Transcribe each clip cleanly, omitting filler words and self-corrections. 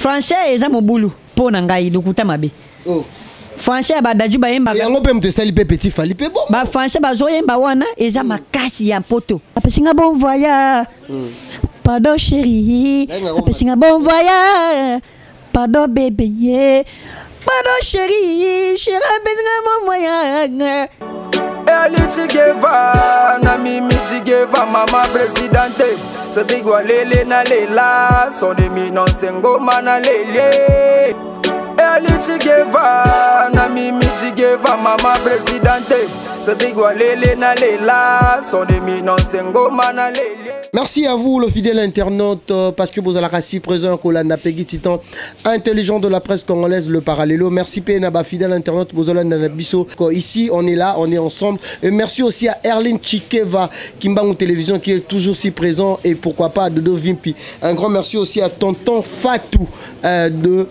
Français eza mobulu mpo na ngai, lokuta mabe. Oh. Français ya badaju bayembaka. Yango mpe moto esali mpe Petit Fally mpe bon. Bafrançais bazoyemba wana eza makasi ya poto. Apesi nga bon voyage. Pardon chéri. Apesi nga bon voyage. Pardon bébé. Yeah. Pardon chéri. Chéri apesi nga bon voyage. Eli Chigeva, na Mimi Chigeva, mama présidente. Cédric Walele na lela, son éminence Ngoma na lele. Eli Chigeva, na Mimi Chigeva, mama présidente. Cédric Walele na lela, son éminence Ngoma na lele. Merci à vous, le fidèle internaute, parce que vous avez si présent, Kolanda Peggy Titan, intelligent de la presse congolaise, le Parallélo. Merci PNABA, fidèle internaute, Bozolanda Bisso. Ici, on est là, on est ensemble. Et merci aussi à Erline Chikeva, Kimbangu Télévision, qui est toujours si présent, et pourquoi pas à Dodo Vimpi. Un grand merci aussi à Tonton Fatou de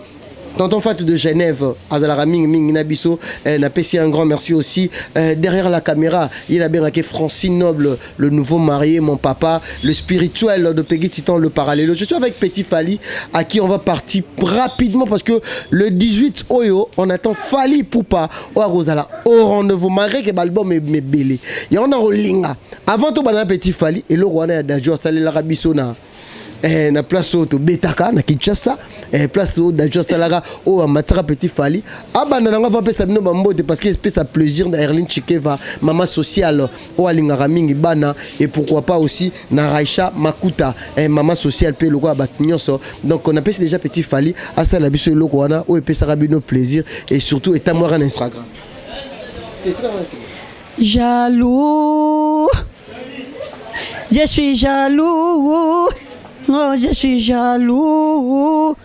Tonton Fatou de Genève, Azalara Ming Ming Nabiso, napesi un grand merci aussi. Derrière la caméra, il a bien raqué Francine Noble, le nouveau marié, mon papa, le spirituel de Peggy Titan, le parallélo. Je suis avec Petit Fally, à qui on va partir rapidement parce que le 18 Oyo, on attend Fally Ipupa, au Rosala, au rendez-vous, malgré que l'album est belé. Il y en a au Linga. Avant tout, on a Petit Fally et le roi Dadju, Salé Rabissona. Na place oyo tobetaka na Kinshasa, place oyo Dadju asalaka oyo amataka Petit Fally abanda nango ava apesa bino bambote parce que epesa plaisir na Erline Chikeva, mama sociale oyo alingaka mingi bana, et pourquoi pas aussi na Raisha Makuta, mama sociale mpe lokola bato nyonso. Donc on apesi déjà Petit Fally asala biso eloko wana oyo epesaka bino plaisir et surtout etamwaka na Instagram. Jaloux, je suis jaloux. Oh, je suis jaloux.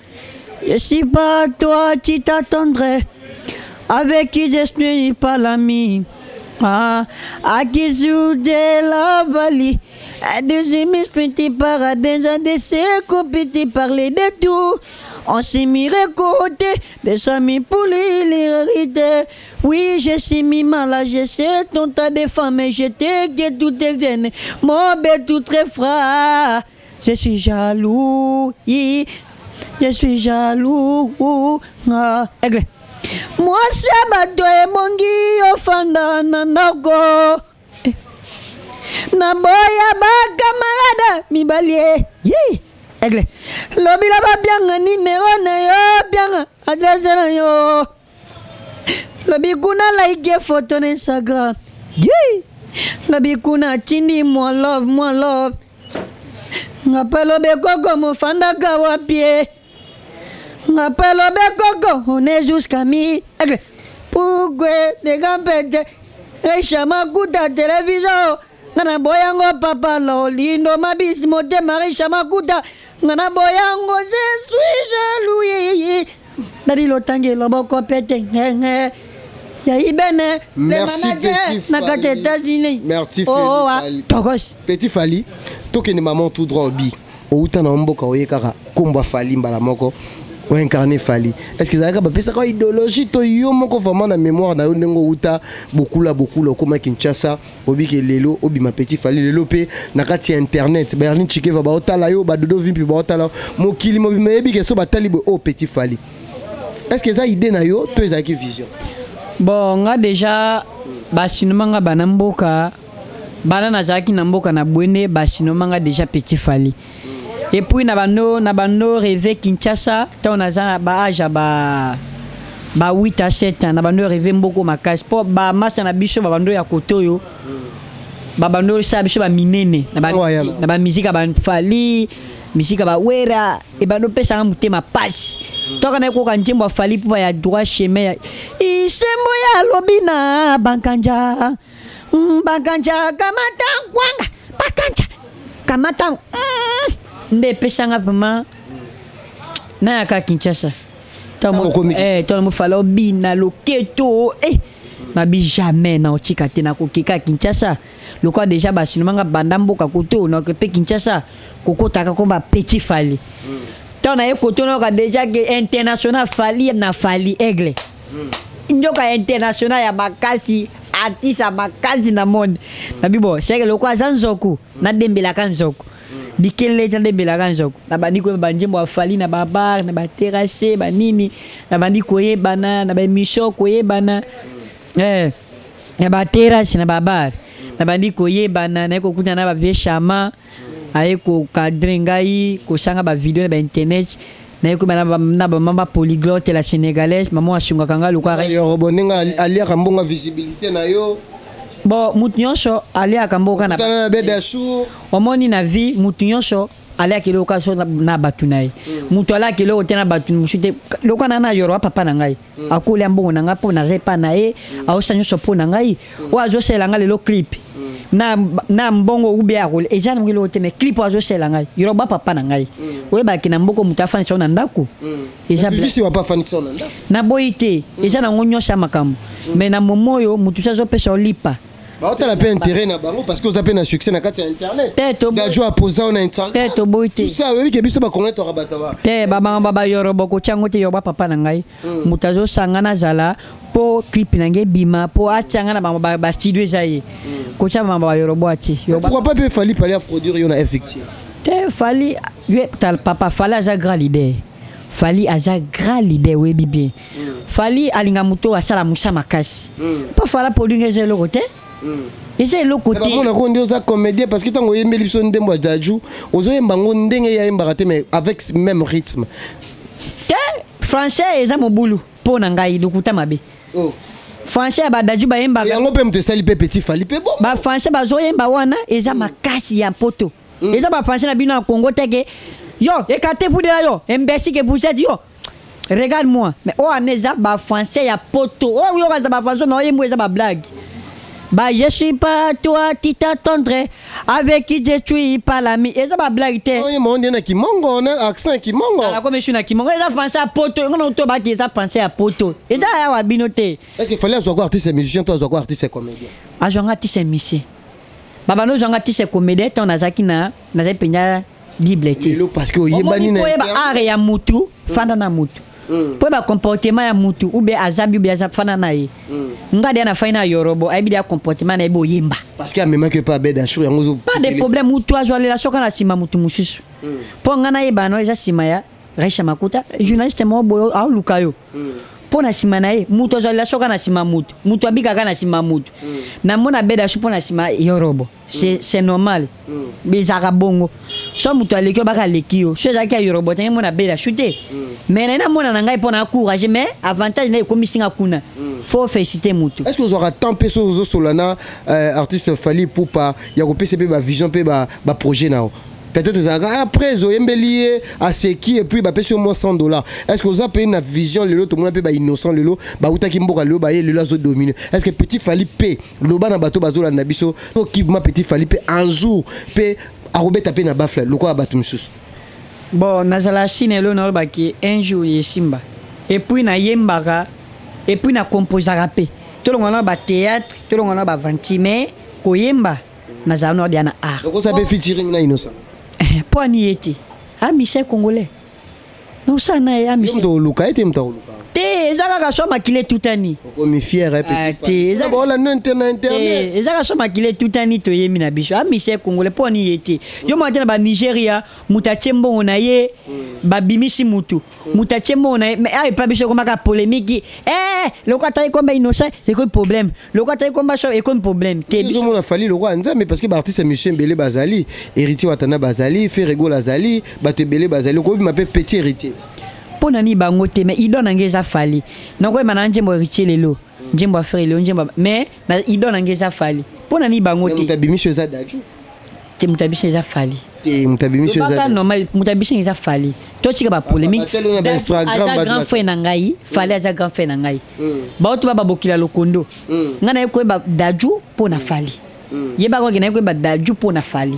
Je suis pas toi qui t'attendrais, avec qui je suis pas l'ami. Ah, à qui joue de la valise. À des émissions petit par des ADC, petit parler de tout. On s'est mis récolté, des amis pour l'hériter. Oui, je suis mis mal, je sais ton tas de femmes, mais je te que tout est vienne. Mon bête tout très froid. Je suis jaloux, je suis jaloux. Ah, aigle. Moi, c'est ma doigt, mon guy, ofanda, nanako. Naboya ba camarade, mi balier. Yeah. Aigle. Lobi la ba bien, numéro na yo, bien, adresse na yo. Lobi kuna like photo na Instagram. Yeah. Lobi kuna tindi, moi love, moi love. Ngapelo bekoko mofanda kawa pied. Ngapelo bekoko on est jusqu'à mi. Aigle. Pourquoi des gambettes? Recha makuta télévision. Ngana boyango papa lolindo mabisi motema Recha makuta. Ngana boyango je suis jaloux. Dali lotange loboko pete. Ya ibene, le Merci, manager, Petit na kati Fally. États-Unis. Merci, Oh, oh, ah, Fally. Tokos. Petit Fally, tokende maman tout droit obi. Outa na mboka oye kaka komba Fally mbala moko. O incarné Fally. Est-ce que ça a pas ça idéologie to yo moko vraiment na mémoire na yo ndengo outa bokula bokula koma Kinshasa obi ke lelo obi ma Petit Fally lelo pe na kati ya internet Berlin Chikeva ba otala yo ba Dodo Vimpi ba otala mokili mobi meyebi ke so batali bo o Petit Fally. Est-ce que ça idée na yo to ezaki vision? Bon, nga déjà ba sinoma nga bana mboka bana nazalaki na mboka na Bwende ba sinoma nga déjà Petit Fally. Et puis na bando rêver Kinshasa tant na za ba âge ba 8 à 7 ans na bando rêver mboko makasi po ba masa na biso ba bando ya kotoyo ba bando sa biso ba minene na ba Ouais, na ba musique ba Fally musique ba Wera e bando pesa nga motema pasi. Toka na koka nzembo ya Fally po ya droit chemin ya isembo ya lobina bankanja. Bankanja kamata kwanga bankanja kamata. Nde pesanga vraiment na ya Kinshasa. Tango Tango komi tango mo fala obina loketo, na bi jamais na otika te na kokeka Kinshasa. Lokwa déjà ba sinoma nga banda mboka koto na ke pe Kinshasa kokota ka komba Petit Fally. Tango na ye koto na ka déjà ke international Fally na Fally aigle. Nyoka international ya makasi artiste ya makasi na monde. Na bi bon, c'est que lokwa za nzoku na dembela ka nzoku. Dikele eza nde ebelaka nzoko. Nabandi koyeba banzembo ya Fally na ba bar, na ba terrasse, ba nini. Nabandi koyebana na ba émission koyebana. Eh, na ba terrasse na ba bar. Nabandi koyebana, naye kokutana na ba vieux Chama. Aye ko cadrer ngai, kosanga ba video na ba internet. Naye koyeba na ba mama polyglotte la sénégalaise, maman asungaka ngai lokola Yorobo ndenge aliaka mbongo visibilité na yo. Bon, mutu nyonso aliaka mboka na na Bedashu. Omoni na vie mutu nyonso aliaka eloko so na bato na ye. Mutu aliaka eloko te na bato mosusu te. Lokola na na Yoro papa na ngai. Akolia mbongo na ngai mpo naza epa na ye, aosala nyonso mpo na ngai. Oyo azosalela ngai lelo clip. Na mbongo ube akole eza na eloko te, mais clip oyo azosalela ngai. Yoro ba papa na ngai. Oyebaki na mboko mutu afanisa na ndako. Eza vivisi wa pa fanisa na ndako. Naboyi te, eza nango nyonso ya makambo. Mais na momo oyo mutu so azopesa olipa. Baotala mpe intérêt na bango parce que oza mpe na succès na kati ya internet. Te, to Dadju aposa na Instagram. Te, toboyi te. Tout ça oyebi ke biso bakongolais toka bato ba. Te, babanga ba Yorobo kotia yango te. Yorobo papa na ngai. Moto azosanga nazala mpo clip na ngai ebima mpo atianga na bango ba studio eza ye. Kotia bango ba Yorobo atie. Pourquoi pas mpe Fally pali aproduire yo na F-Victime? Te, Fally ye tal papa Fally aza grand leader. Fally aza grand leader, oyebi bien. Fally alinga moto asala musa makasi. Mpo Fally aproduire eza eloko te. Eza eloko te. Bamona ko nde oza comédien parce que ntango oyembeli biso ndembo ya Dadju, ozoyemba ngo ndenge ye ayembaka te, mais avec même rythme. Te, français eza mobulu mpo na ngai lokuta mabe. Oh. Français ya ba Dadju bayembaka. Yango mpe moto esali mpe petit Fally mpe bon. Ba français bazoyemba wana eza makasi ya poto. Eza ba français na bino ya Congo te ke yo écartez-vous de là yo imbécile que vous êtes yo. Regarde-moi. Mais oh aneza ba français ya poto. Oh yo kaza ba français na oyembo eza ba blague. Ba je suis pas toi qui t'attendrai avec qui je suis pas l'ami. Eza ba blague te. Oh yembo ndena kimongo na accent kimongo. Ala comme je suis na kimongo eza français ya poto. Ngono to ba ki eza français ya poto. Eza ya wa bino te. Est-ce qu'il fallait azwa artiste musicien to azwa artiste comédien? Azwa artiste musicien. Baba no azwa artiste comédien to nazaki na nazaki penza Bible te. Lelo parce que oyebani na oyeba art ya mutu, fanda na mutu. Po ba comportement ya mutu ou bien azambi ou bien fanda na ye. Nga dia na faina Yorobo, ayebi dia comportement na ye boyemba. Parce que amema que pas beda chou yango zo. Pas de problème mutu azwa lela soka na sima mutu mususu. Po nga na yeba no eza sima ya Raisha Makuta, journaliste mo boyo aluka yo. Po na sima na ye, mutu azwa lela soka na sima mutu. Mutu abikaka na sima mutu. Na mona beda chou po na sima Yorobo. C'est normal. Bizaka bongo. So mutu aleki baka aleki yo. So ezalaki ya Yorobo te mona bela chute. Mais na mona na ngai pona encourager mais avantage na ekomi singa kuna. Faut féliciter mutu. Est-ce que vous aurez tant peso zo solana artiste Fally Ipupa ya ko pesa pe ba vision pe ba projet na. Peut-être ezalaka après zo yembeli aseki et puis ba pesi au moins $100. Est-ce que vous avez payé na vision lelo to mona pe ba innocent lelo ba utaki mboka lelo ba ye lelo azo dominer. Est-ce que petit Fally pe loba na bato bazola na biso to kibma petit Fally pe un jour pe arobeta pe na bafla lokola bato misusu? Bon, nazala sine lo na lobaki un jour yesimba. Et puis na yembaka et puis na composaka pe. Tolonga na ba théâtre, tolonga na ba ventime koyemba nazala na dia na art. Donc ça peut featuring na innocent. Po ani yete. Ah Michel congolais. Non ça na ya Michel. Mto luka ete mto luka. Te ezaka ka so makile tutani. Okomi fier hein, petit. Te ezaka bola no internet. Te ezaka so makile tutani to yemi na biso. Ah Michel congolais po ani yete. Yo mwa na ba Nigeria muta chembongo na ye ba bimisi mutu. Muta chembongo na ye mais ah pas biso komaka polémique. Eh lokwa tayi komba innocent c'est quoi problème? Lokwa tayi komba so et comme problème. Te biso mona Fally lokwa nzambe parce que ba artiste monsieur Mbele bazali, héritier Watana bazali, Ferre Gola azali, bato ebele bazali ko bima pe petit héritier. Pona ni bango te mais idole na ngeza Fally. Nako yeba na nzembo héritier lelo, nzembo ya Ferre lelo, nzembo mais na idole na ngeza Fally. Pona ni bango te. Muta bimisho eza Dadju. Te muta biso eza Fally. Te muta bimisho eza. Baka normal muta biso eza Fally. To tika ba polémique. Aza grand frère na ngai, Fally aza grand frère na ngai. Ba oto ba bokila lokondo. Nga na yeko ba Dadju pona Fally. Yeba ko na yeko ba Dadju pona Fally.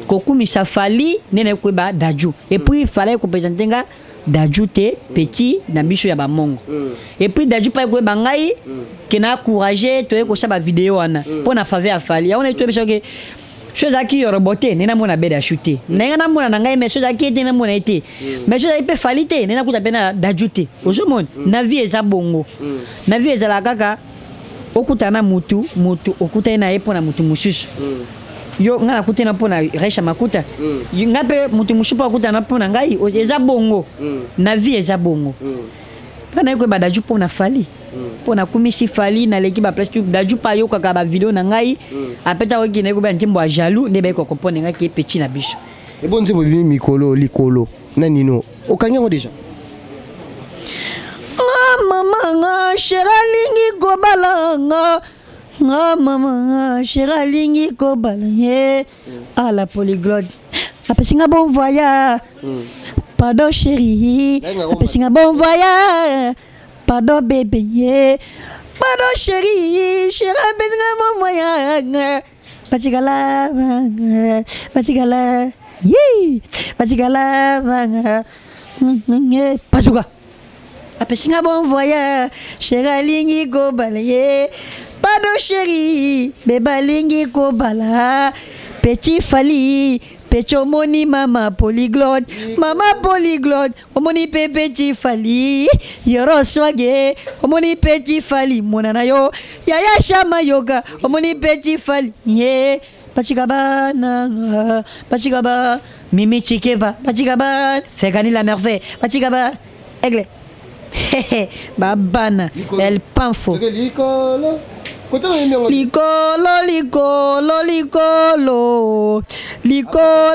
Kokumisa Fally ne na yeko ba Dadju. Et puis Fally ko présenter nga Dadju te petit na biso ya ba mongo. Et puis Dadju pa yeko ba ngai ke na encourager to yeko sa ba vidéo wana pona faveur ya Fally. Ya ona to biso ke chose aki Yorobo te ne na mona beda chuter. Na nga na mona na ngai mais chose aki te na mona ete. Mais chose aki pe Fally te ne na kuta pe na Dadju te. Ozomona na vie eza bongo. Na vie ezala kaka okutana mutu, mutu okutana na ye pona mutu mususu. Yo ngai nakutana mpo na Recha Makuta. Ngai mpe moto mosusu mpo akutana mpo na ngai, eza bongo. Na vie eza bongo. Ngai naye koyeba Dadju mpo na Fally. Mpo nakumisi Fally, naleki baplace tout. Dadju mpe ayokaka bavideo na ngai. Apeta oki naye koyeba nzembo ya jaloux nde baye kocomprendre ngai ke petit na biso. Ebo nzembo ebimi mikolo likolo na Nino, okangi yango déjà? Nga mama nga chéri alingi kobala nga, nga mama nga chéri alingi kobala ye. Ah la polyglotte apesi nga bon voyage, pardon chéri, apesi nga bon voyage, pardon bébé ye, pardon chéri, chéri apesi nga bon voyage. Batikala batikala yi batikala pasuka apesi nga bon voyage, chéri alingi kobala ye, pardon chéri, bebe alingi kobala petit Fally. Petit omoni mama polyglotte, mama polyglotte omoni mpe petit Fally yoro swage, omoni petit Fally mona na yo yaya shama yoka, omoni petit Fally ye batika bana batika ba mimi chikeba batika ba fekani la merveille batika ba aigle babana el panfo likolo likolo likolo likolo likolo likolo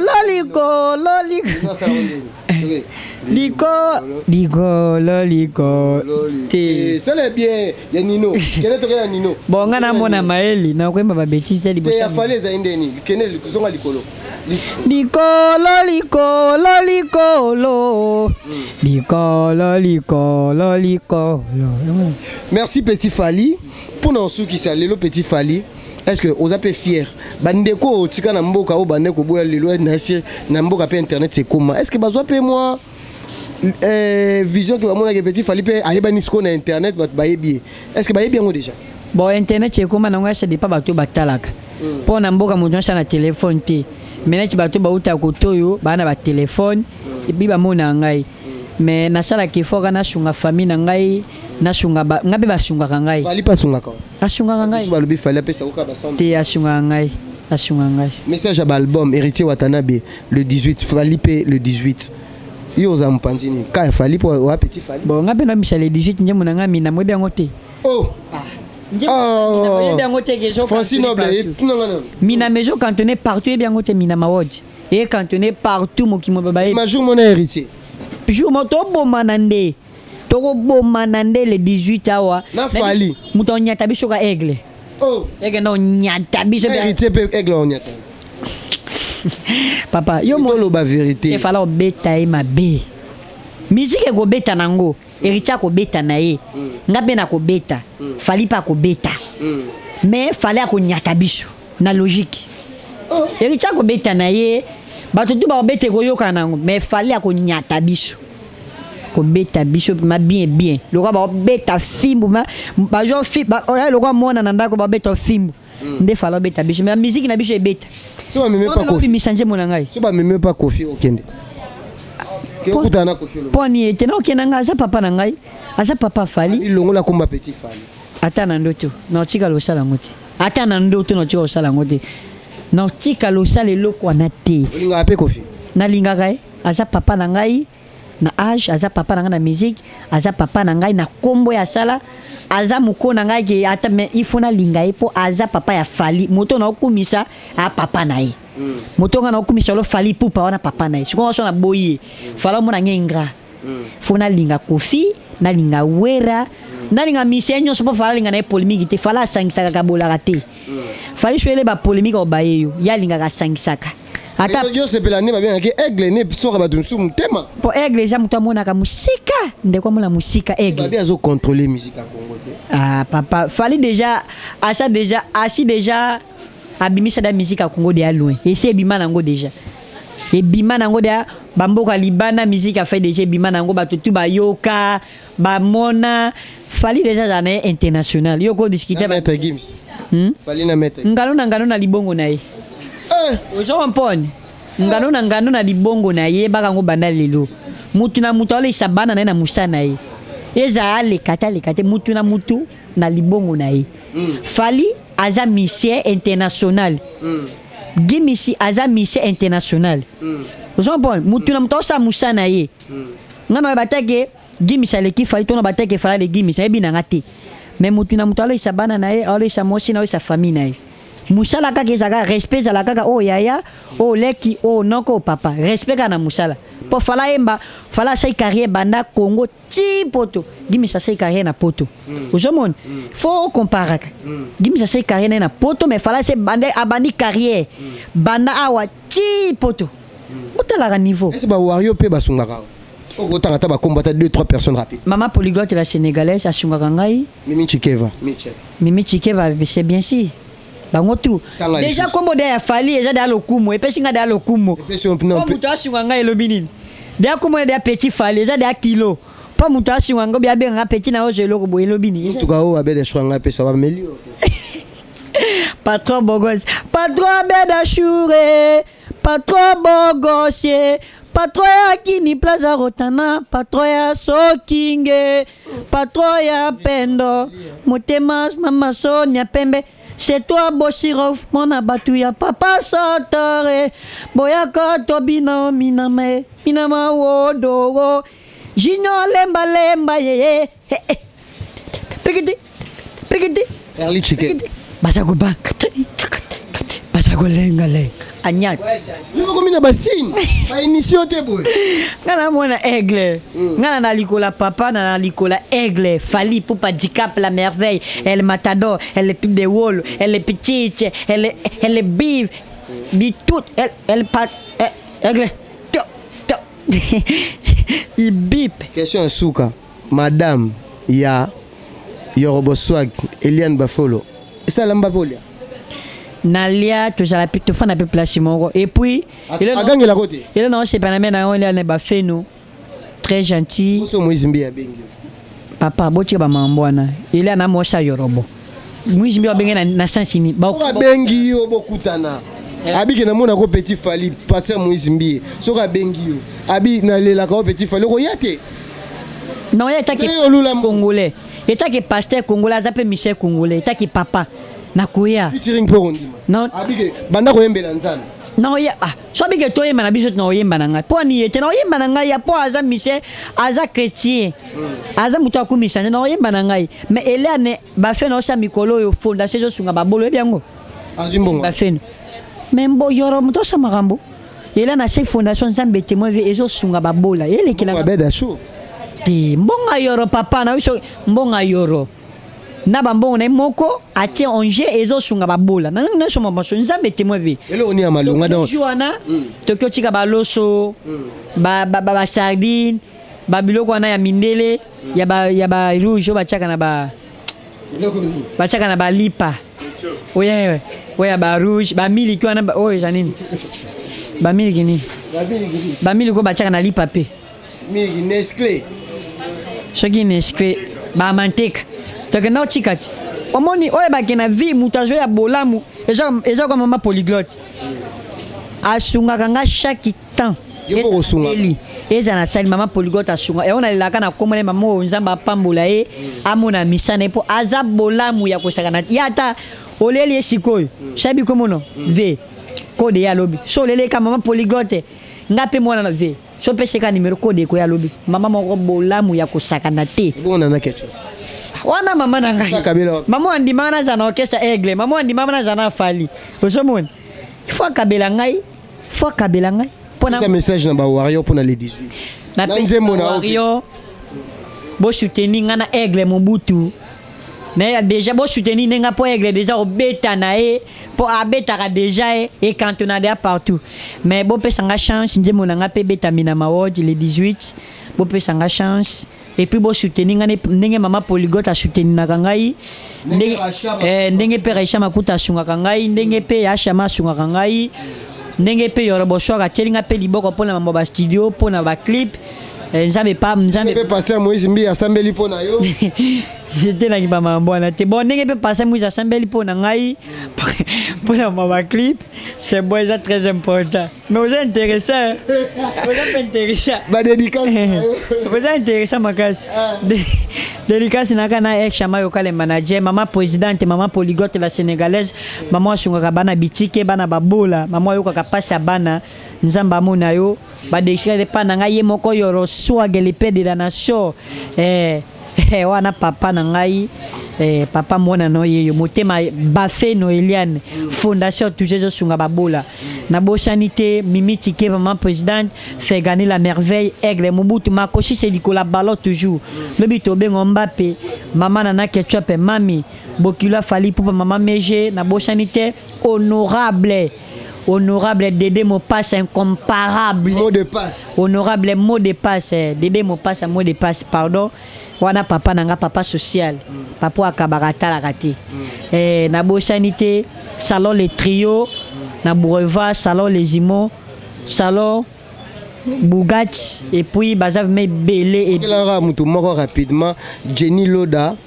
likolo likolo te. Sala bien ya Nino, kende tokenda Nino. Bon, nga namona mayeli nakoyemba babétise te. Liboso ya Fally ezali ndeni? Kende zonga likolo. Likolo likolo likolo likolo likolo likolo. Merci petit Fally. Mpona osukisa lelo, petit Fally, est ce que oza mpe fier bandeko otika na mboka oyo bandeko boya lelo na mboka mpe internet ekoma? Est ce que bazwa mpe mwa vision ke bamonaki petit Fally mpe ayebani sikoyo na internet, bato bayebi ye? Est ce que bayebi yango déjà? Bon, internet ekoma nango, ça dépend bato batalaka. Mpo na mboka moto nyonso na telefone te, mais neti bato bauta kote oyo baa na batelefone et puis bamona ngai. Mais nasalaka effort kaka nasunga famille na ngai, nasunga ngai mpe basungaka ngai. Fally mpe asungaka? Asungaka ngai. Balobi Fally apesa oka ba te, asungaka ngai, asungaka ngai. Message ya baalbum Héritier Watanabe le 18, Fally mpe le 18, yo oza mopanzi nini ka ya Fally mpo oya petit Fally? Bon, ngai mpe nabimisa le 18 nzembo na ngai mina, moyebi yango te. Oh, oyebi yango te ke Francis Noble tunanga na Minama ezocantonné partout, oyebi yango te? Minama wod ecantonné partout, mokili bayebi. Ma jour mona Héritier. Jour mo tobomana nde, tokobomana nde le 18 awa. Na Fally. Moto onyata biso ka aigle. Oh. Aigle nde onyata biso. Héritier mpe aigle onyata. Papa, yo toloba vérité. Efala obeta ye mabe, musique ekobeta nango. Héritier akobeta na ye, nga mpe nakobeta, Fally mpe akobeta, mais Fally akonyata biso na logique. Héritier akobeta na ye, bato tu bakobeta, ekoyokana nango, mais Fally akonyata biso, kobeta biso ma bien bien lokwa bakobeta fimbu, bazwa lokwa mwana na ndako babeta fimbu nde Fally obeta biso, mais musique na biso ebeta. So bameme pa Kofi. Obimisa nzembo na ngai. So bameme pa Kofi, okende okutana na Kofi? Mpo ani ete na okenda ngai, aza papa na ngai, aza papa Fally. Longola komba petit Fally. Ata na ndoto naotikala kosala yango te, ata na ndoto naotika kosala yango te, naotikala kosala eloko wana te. Olingaka mpe Kofi? Nalingaka ye, aza papa na ngai na age, aza papa na ngai na musique, aza papa na ngai na nkombo ya sala, aza moko na ngai ke ata. Mais il faut nalinga ye mpo aza papa ya Fally. Moto na okumisa a papa na ye, moto nga na okumisa lo Fally Pupa wana papa na ye. Sikoyo so naboyi ye, Fally omona nge ingrat. Faut nalinga Kofi, nalinga Wera, nalinga musicien nyonso, mpo Fally alinga na ye polémique te. Fally asangisaka, kabolaka te. Fally so eleba polémique, obaye yo. Ye alingaka asangisaka. Ata yo sepela nde babengaki aigle ne soka bato mosusu motema. Mpo aigle eza moto amonaka mosika, ndeko amona mosika, aigle. Babi azocontrôle musique ya Congo te. Ah papa, Fally déjà asa déjà asi déjà abimisa da musique ya Congo deya loin, esi ebima nango déjà, ebima nango deya bamboka libanda. Musique afai déjà ebima nango, bato tu bayoka, bamona. Fally déjà azala na ye international, yo kodiscute. Na Maître Gims. Fally na Maître. Ngano na ngano na libongo na ye. Ozo comprendre? Ngano na ngano na libongo na ye, yebaka yango banda lelo. Mutu na mutu aolekisa bana na ye na mosala na ye, ezala aleka te, aleka te, mutu na mutu na libongo na ye. Fally aza musicien international. Gimisi aza mise international. Ozo comprendre? Mutu na mutu aosala mosala na ye. Nga na oyeba te ke Gimisi aleki Fally to na ba te ke Fally aleki Gimisi, nayebi na nga te. Mais mutu na mutu aloyisa bana na ye, aloyisa mwasi na ye, aloyisa famille na ye. Musala kaka ezalaka respect ezala kaka oyo yaya, oyo leki, oyo noko, oyo papa. Respect kaka na musala. Po Fally ayemba, Fally asali carrière banda Congo ti poto. Gims asali carrière na poto. Ozomona? Faut o comparaka. Gims asali carrière na ye na poto mais Fally ase banda abandi carrière banda awa ti poto. Otalaka niveau. Est-ce ba Wario pe basungaka? Okotanga ata bakombo ata 2 3 personnes rapide. Mama polyglotte la sénégalaise asungaka ngai. Mimi Chikeva, Michel. Mimi Chikeva c'est bien si. Bango tout. Tanga Déjà lisusu. kombo de ya Fally eza de lokumu, epesi nga de lokumu. Epesi yo mpina Po mpe- moto asunga ngai elobi nini? De kombo de petit Fally eza de kilo. Po moto asunga ngai bi abenga nga petit na ozo eloko boye elobi nini? Motuka oyo abele shwa ngai apesa bameli yo te. Patron Bogos, patron Abed Ashouré, patron Bogosier, patron ya Kini Plaza Rotana, patron ya Sokinge, patron ya Pendo, motema mama Sonia Pembe. C'est toi Boshirov, mona batu ya papa Sotore, boyaka tobina miname, minama wodogo, Junior lemba lemba ye ye, Prikiti, prikiti. Erli Chike. Baza kobanga, baza kolengalenga. Anyat. Yo moko mina ba signe, ba émission te boye. Nga na mona aigle. Nga na likola papa, na likola aigle. Fally Ipupa Dicap la merveille. Elle matador, elle est de wall, elle est petite, elle est bive. Bi tout, elle pat, aigle. To, to. Il bip. Question ya suka. Madame ya Yorobo Swag, Eliane Bafolo. Esala mba polia. Nalia tozala pe tofanda pe place moko. Et puis, il est Agangela kote. Il est non c'est pas na on est ba feno. Très gentil. Muso Moïse Mbiye abengi. Papa botie ba mambo wana. Il est na mosa Yorobo. Moïse Mbiye abengi na sens ni. Ba Oka bengi yo bokutana. Abi ke na mona ko petit Fally passer Moïse Mbiye. Soka bengi yo. Abi na lela ko petit Fally ko yate. Non, il est Ndenge olula mbo. congolais. Il est pasteur congolais, aza pe Michel congolais, il est papa. Nakoya. Featuring pour ondima. Non. Abi ke banda koyembela Nzambe. Non, ya, ah, so abi ke toyemba na biso na oyemba na ngai. Po ni ete na oyemba na ngai ya po aza Michel, aza chrétien. Aza mutu akumisa na oyemba na ngai. Mais Eliane ba fe na osa mikolo yo fondation zo sunga babolo yebi yango. Azwi mbongo. Ba fe. Mais mbo yoro mutu osa makambo. Eliane a fondation Nzambe témoin ve ezo sunga babola. Elekela. Mbongo abeda chaud. Te mbonga yoro papa na biso mbonga yoro. Na ba mbongo na moko atie en jeu ezo sunga babola. Na na so mama so Nzambe témoin ve. Eloko ni ya malonga donc. Joana, tokyo tika ba loso, ba, ba, ba, ba sardine, ba biloko wana ya mindele, ya ba rouge ba tiaka na ba Eloko ni. Ba tiaka na ba lipa. Oye, oye ba rouge, ba miliki wana ba, oye za nini? Ba miliki ni. Ba miliki ni. Ba miliki ba tiaka na lipa pe. Miliki Nestlé. Soki Nestlé ba manteka. Toke na otika ti. Omoni oye ba ke na vie mutu azo ya bolamu, eza comme mama polyglotte. Asungaka nga chaque temps. Yo moko osunga. Eli. Eza na sali mama polyglotte asunga. E on alelaka na komona mama oyo Nzambe apambola ye, amona misana ye po aza bolamu ya kosaka na ya ata oleli ye sikoyo. Sabi komono? V. Kode ya lobi. So oleli ka mama polyglotte. Nga pe mwana na V. So pe seka numéro kode ko ya lobi. Mama moko bolamu ya kosaka na te. Bongo na na ketchup. Wana mama na ngai. Saka bela wapi? Mama andima na za na orchestre Aigle. Mama andima na za na Fally. Ozomona? Il faut akabela ngai. Faut akabela ngai. Pona Pesa message na ba warrior pona les 18. Na Na pesa nzembo na ba opi. warrior. Bo soutenir nga na Aigle Mobutu. Na déjà bo soutenir nga po Aigle déjà obeta na ye, po abetaka déjà ye, et cantonade ya partout. Mais bo pesa nga chance nzembo na nga pe beta mina maward le 18. Bo pesa nga chance. Et puis bo soutenir nga ndenge mama polyglotte a soutenir na ngai. Ndenge Ndenge, Racha Makuta. ndenge pe Racha Makuta asungaka ngai, ndenge pe Acha Ma asungaka ngai. Ndenge pe Yorobo Swag atieli nga pe liboko mpona mambo ba studio, mpona ba clip. Nzambe pa, Nzambe Ndenge pe pasteur Moïse Mbiye asambeli mpo na yo. J'étais na ba mambo wana te. Bon, ndenge pe pasteur Moïse asambeli mpo na ngai, mpona mambo ba clip, c'est bon, c'est très important. Mais vous êtes intéressant, hein? Vous êtes intéressant. Ba dédicace. Vous êtes intéressant, makasi. Ah. Dédicace naka na ex Chama Yokale manager, maman présidente, maman polyglotte la sénégalaise, maman asungaka bana bitike, bana babola, maman ayokaka pasi ya bana, Nzambe amona yo, ba dédicace pa na ngai ye moko yoro swag le père de la nation. Eh, eh wana papa na ngai eh, papa mwana no yeyo motema bafe no Eliane fondation toujours ezosunga babola nabosani te Mimi Tike maman présidente fait gagner la merveille aigle Mobutu makosi c'est likola ballon toujours lobi tobengo Mbappe maman nana ketchup mami bokilo Fally Ipupa maman Meje nabosani te honorable honorable Dédé Mopassa incomparable mot de passe honorable mot de passe eh, Dédé Mopassa mot de passe pardon wana papa nanga papa social papa akabaka atalaka te eh, nabosani te salon le trio na boulevard salon les imos salon Bugatti et puis baza vraiment ebele ekelaka motu moko rapidement Jenny Loda.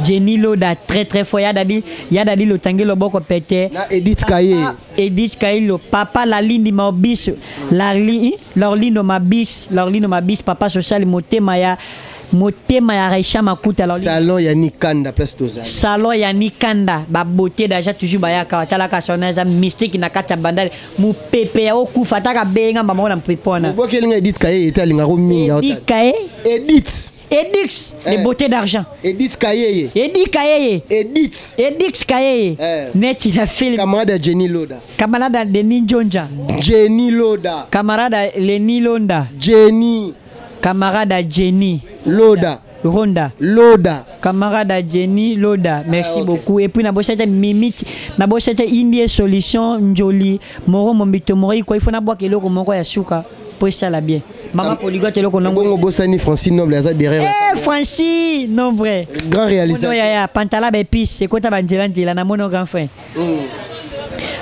Jenny Loda très très fort yadadi yadadi lotangi loboko pete na Edith Kaye. Edith Kailo papa Lalindi Mabis Larli Lorlino Mabis Lorlino Mabis papa social motema ya Recha Makuta Lorlino. Salon ya Nikanda place tozali. Salon ya Nikanda ba beauté déjà toujours bayaka batalaka sona eza mystique na kati ya bandale mupepe ya okufa ataka benga mama na mupepe wana. Obokelinga Edith Kaye ete alingako mingi Edith Kaye Edith Edix, eh. Les beautés d'argent. Edith Kayeye. Edith Kayeye. Edith. Edith Kayeye. Eh. Neti la film. Camarade Jenny Loda. Camarade Denis Njonja. Jenny Loda. Camarade Lenny Londa. Jenny. Camarade Jenny. Loda. Ronda. Loda. Camarade Jenny Loda. Merci ah, okay. beaucoup. Et puis na bochete Mimi, na bochete Indie Solution Njoli, Moro Mombito Mori quoi, il faut na boire eloko moko ya suka pour ça la bien. Maman polyglotte eloko nango. Bongo bosani Francine Noble aza derrière. Eh Francine Noble. Grand réalisateur. Ya ya pantala ba épices ekota ba nzela nzela na mono grand frère.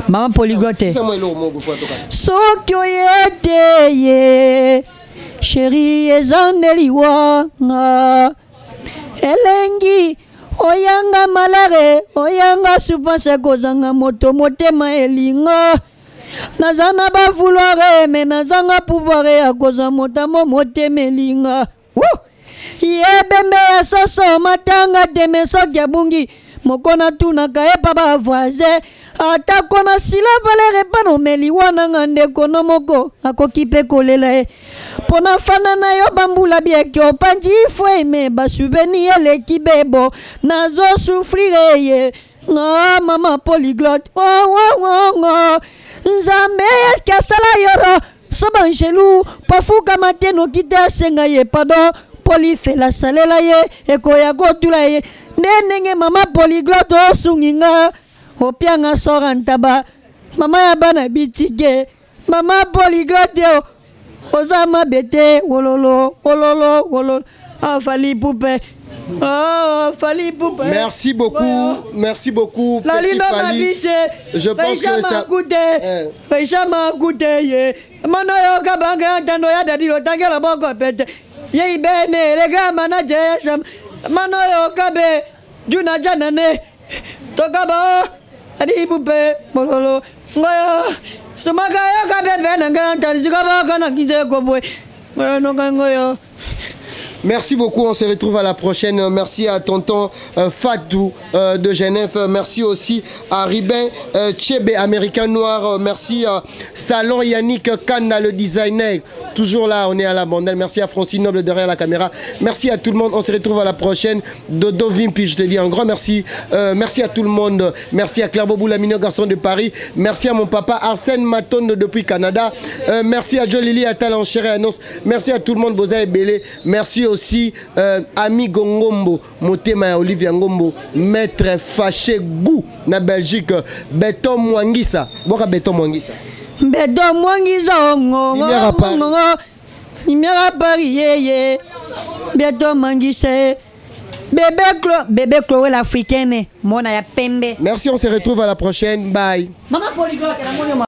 Maman polyglotte. Soki oyete ye chérie ezandeli wanga elengi oyanga malare oyanga souffrance kozanga moto motema elinga naza na ba vouloir me nazanga pouvoir ya kozwa motambo motema elinga ye bembe ya soso matanga teme soki abungi moko natunaka ye pa ba voisin atako na sila valeur epa nomeli wana nga ndeko no moko akoki mpe kolela ye mpo na fana na yo bambula bieke opanzi fo eme basuveni eleki bebo nazosouffrir ye nga mama polyglotte oh, nzambe eske asala yoro so banjelu pafukama te noki te asenga ye pardon polifela asalela ye ekoya kotula ye nde ndenge mama polyglotte osungi nga opianga sora ntaba mama ya bana bitike mama polyglotte oza mabe te wololo wololo wololo afali pupe oh, Fally Ipupa. Merci beaucoup, merci beaucoup. Petit Fally. Je pense que ça. Recha Makute ye. Mano yo kabanga tando ya dadi lo tangela boko pete. Ye ibene le grand manager sham. Mano yo kabe juna janane. Tokaba adi ipupe mololo. Ngoyo sumaka yo kabe bena nganta zikaba kana kize kobwe. Ngoyo no ngoyo. Merci beaucoup, on se retrouve à la prochaine. Merci à tonton Fatou de Genève. Merci aussi à Ribin Tchebe, américain noir. Merci à Salon Yannick Kanda, le designer. Toujours là, on est à la bandelle. Merci à Francine Noble derrière la caméra. Merci à tout le monde. On se retrouve à la prochaine. Dodo Vimpi, je te dis un grand merci. Merci à tout le monde. Merci à Claire Bobou, la mignonne garçon de Paris. Merci à mon papa Arsène Maton depuis Canada. Merci à Joe Lili, à Talent Cher et Annonce. Merci à tout le monde, Boza et Belé. Merci aussi Ami Gongombo, Motema Olivia Ngombo, Maître Fâché Gou na Belgique, Beton Mwangisa. Boka Beton Mwangisa. Beton Mwangisa ongo. Lumière à Paris. Lumière à Paris yé. Beton Mwangisa. Bébé Chloé l'africaine, mona ya pembe. Merci, on se retrouve à la prochaine. Bye. Maman polyglotte, la